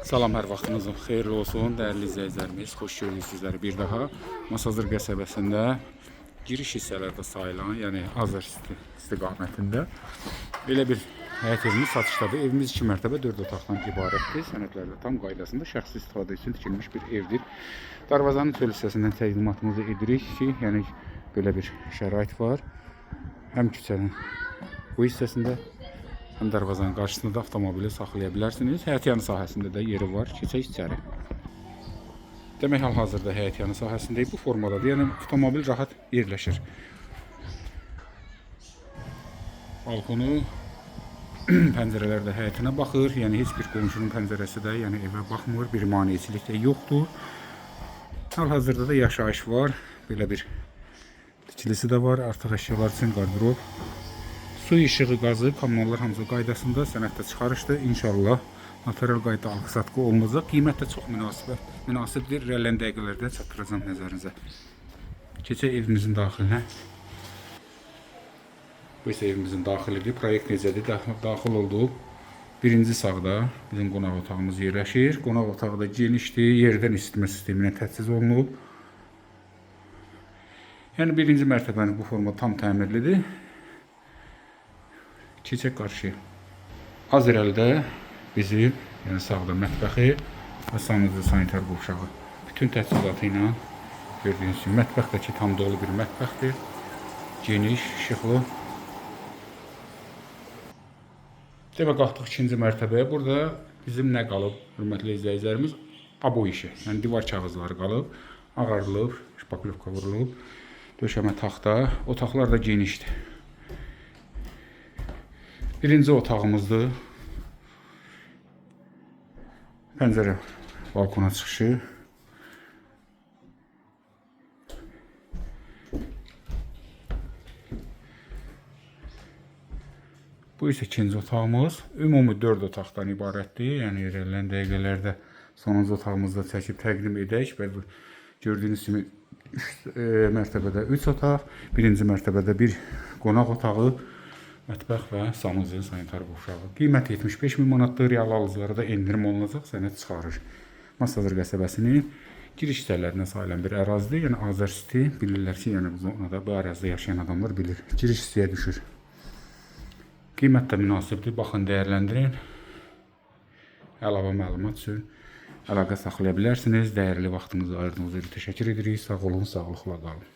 Salam, hər vaxtınızın xeyirli olsun, dəyərli izləyicilərimiz. Xoş gördük sizləri bir daha. Masazır qəsəbəsində giriş hissələrdə sayılan, yəni Azər istiqamətində belə bir həyət evimiz satışdadır. Evimiz 2 mərtəbə 4 otaqdan ibarətdir. Sənədlərdə tam qaydasında şəxsi istifadə üçün tikilmiş bir evdir. Darvazanın çöl hissəsindən təqdimatımızı edirik ki, yəni belə bir şərait var. Həm küçənin bu hissəsində, həm darvazanın qarşısında da avtomobili saxlaya bilərsiniz. Həyətyanı sahəsində də yeri var. Keçək içəri. Demək, hal-hazırda həyətyanı sahəsindəyik. Bu formadadır. Yəni avtomobil rahat yerləşir. Balkonu, pəncərələr də həyətinə baxır. Yəni heç bir qonşunun pəncərəsi də yəni evə baxmır. Bir maneçilik də yoxdur. Hal-hazırda da yaşayış var. Belə bir tikilisi də var. Artıq əşyalar üçün qardırob. Su, işığı, qazı, kommunallar hamısı qaydasında, sənəddə çıxarışdır. İnşallah notarial qayda alqı-satqı olunacaq. Qiymət də çox münasibdir. İrəliyən dəqiqələrdə çatdıracağam nəzərinizə. Keçək evimizin daxilinə. Bu isə evimizin daxilidir. Proyekt necədir? Daxil olduq. Birinci sağda bizim qonaq otağımız yerləşir. Qonaq otağı da genişdir. Yerdən isitmə sistemi ilə təchiz olunub. Yəni birinci mərtəbənin bu forma tam təmirlidir. Keçək qarşıya. Az irəlidə bizim, yəni sağda mətbəxi və sanucu sanitar qovşağı. Bütün təchizatı ilə gördüyünüz kimi mətbəx də ki tam dolu bir mətbəxdir. Geniş, işıqlı. Demək, qalxdıq ikinci mərtəbəyə. Burada bizim nə qalıb, hörmətli izləyicilərimiz? Abo işi. Yəni divar kağızları qalıb, ağarılıb, şpaklyovka vurulub, döşəmə taxta, otaqlar da genişdir. Birinci otağımızdır. Pəncərə balkona çıxışı. Bu isə ikinci otağımız. Ümumi 4 otaqdan ibarətdir. Yəni irəliləyən dəqiqələrdə sonuncu otağımızda çəkib təqdim edək və bu gördüyünüz kimi 3 mərtəbədə 3 otaq, birinci mərtəbədə bir qonaq otağı, mətbəx və sanuzel sanitar qovşağı. Qiymət 75 min manatdır. Real alıcılara da endirim olunacaq, sənəd çıxarır. Masazır qəsəbəsinin giriş hissələrinə sayılan bir ərazidir. Yəni Azər City bilirlər ki, yəni bu zonada, bu ərazidə yaşayan adamlar bilir. Giriş hissəyə düşür. Qiymət də münasibdir. Baxın, dəyərləndirin. Əlavə məlumat üçün əlaqə saxlaya bilərsiniz. Dəyərli vaxtınızı ayırdığınız üçün təşəkkür edirik. Sağ olun, sağlıqla qalın.